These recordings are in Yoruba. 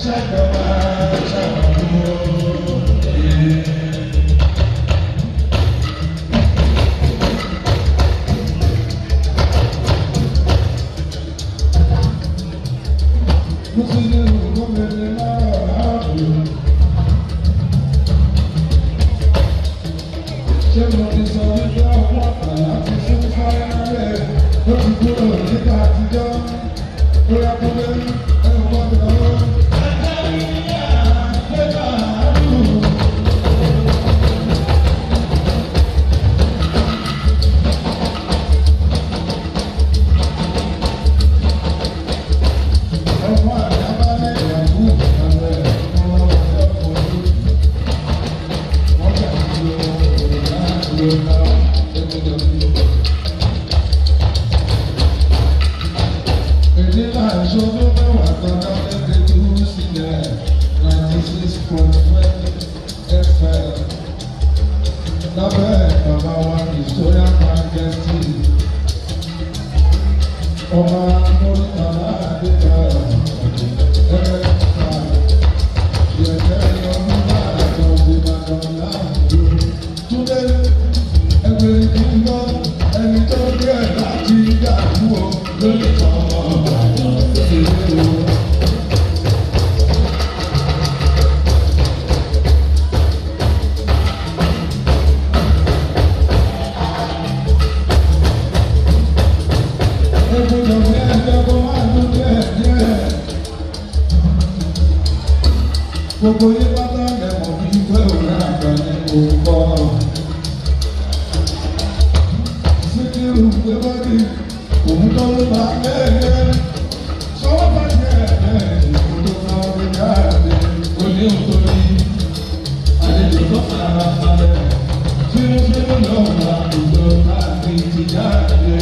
Ṣàjọba ṣàmàlú. Ṣé mo ti sọ wípé ọkọ̀ àtàlà ti fún fáyà rẹ̀ ó ti kúrò nígbà àtijọ́ ó yá kó lé ẹ̀rọ gbọ́dọ̀ lọ́wọ́. Ọmọ àdábálẹ̀ ìyàwó ìkàlẹ̀ ọmọ ọjọ́ ojú. Wọ́n gbà tí ó lò ná ẹgbẹ́jọ́ bí. Èdè náà ṣojú mẹ́wàá tọ́jọ́ lẹ́gbẹ̀ẹ́ tó sílẹ̀ 96.5 FM. Lábẹ́ bàbá wa Victoria Majesty. Ọba Mọ́rítàlá Adébáyọ̀ ẹ̀ẹ́dẹ́gbẹ̀ta. Ìyẹ̀kẹ́ ọdún náà àjọ ìbàdàn láàbò. Túndé ẹgbẹ́ ìgbọ́ ẹni tó gbé ẹ̀ láti dàrú o lórí ọmọ Ìbàdàn kékeré o. Ẹgbẹ́ ìjọba ẹgbẹ́ kó máa dún díẹ̀ díẹ̀. Gbogbo yín pátá lẹ̀mọ̀ bí pé òun àgbà ni òun kọ́. Síkírù gbé bọ́dì, òun tó ló bá lẹ́ẹ̀lẹ́. Sọ́wọ́ bá jẹ́ ẹ̀ẹ́ ìkòtò náà fi jáde. Òní òtórí, àlejò tó fara balẹ̀. Fínúfínú lọ́wọ́ àwùjọ láti ti jáde.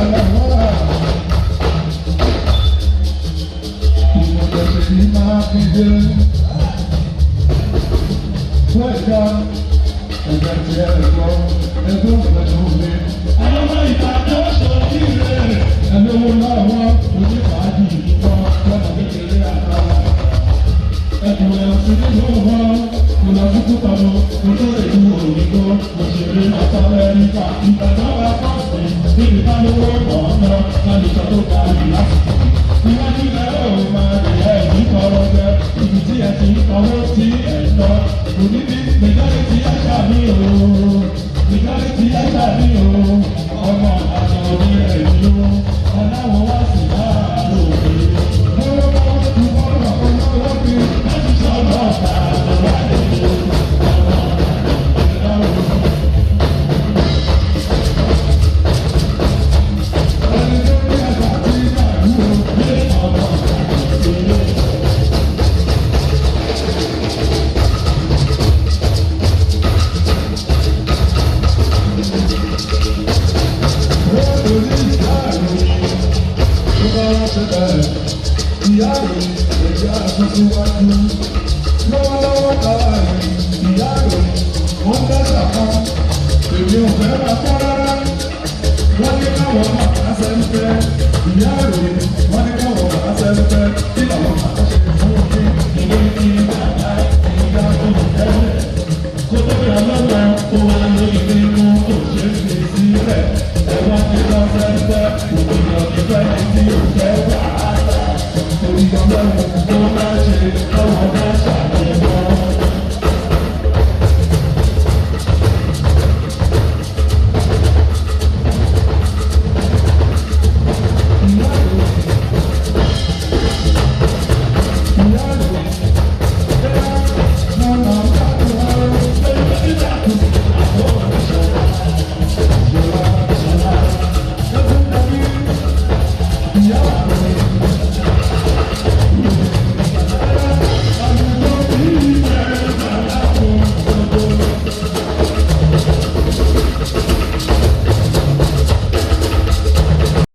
Aláwọ̀. Ìmọ̀lẹ́sẹ̀ yìí máa fi dé. Fún ẹ̀ka ẹ̀ka tí ẹ gbọ́, ẹgbẹ́ òfin mi. Àwọn ọmọ Ìbàdàn ṣojú rẹ̀. Ẹlówó láwọn onífàájì ìdúpọ̀ lọ́nà kékeré àtàwọn. Ẹkùn ẹ̀ sí nínú wọn. Mo lọ sí Kútọ̀nù, mo tó ìlú òyìnbó, mo ṣeré lọ́sọ̀ Amẹ́ríkà. Ìbàdàn wa pọ̀sì níbi bá lówó ọ̀nà lálùjọ tó ga jù lásìkò. Iwájú ilẹ̀ ò máa rè ẹ̀ ní tọrọ jẹ, ibi tí ẹ ti ń kọwé tí ẹ̀ ń lọ. Òní ní majority àṣà mi o, majority àṣà mi o, ọmọ àṣà òní rẹ̀ ni o, aláwọ̀ wá sí láàárọ̀ òde. Lọ́wọ́ ti wọ́n lọ́wọ́ lọ́wọ́ fi láti sọ̀rọ̀ ọ̀tà àtàwọn àlejò. Ẹni tó ní àgbà tí màlúù ní ọmọ ìṣẹ̀lẹ̀. Ìyá rẹ̀ ẹ̀jẹ̀ àtúntò wájú. Lọ́wọ́lọ́wọ́ tàwa rẹ̀ ìyá rẹ̀ ó ń dẹ́sà kan. Èmi ò fẹ́ máa kọ́ rárá. Wọ́n ní káwọn bàbá sẹ́ńfẹ́. Ìyá rẹ̀ wọ́n ní káwọn bàbá sẹ́ńfẹ́. Kí làwọn bàbá ṣe fún mi? Ìwé ní bàbá ìyá tó ń tẹ́lẹ̀. Kó tó yà lọ́wọ́ tó wá lórí mímú kò ṣeé fi sílẹ̀. Ẹ̀wọ́n ti lọ sẹ́ńfẹ́. Òkìlọ̀ ìfẹ́ ni tí ò fẹ́ wàhálà. Torí ọlọ́run tó bá ṣe lọ́wọ́ bá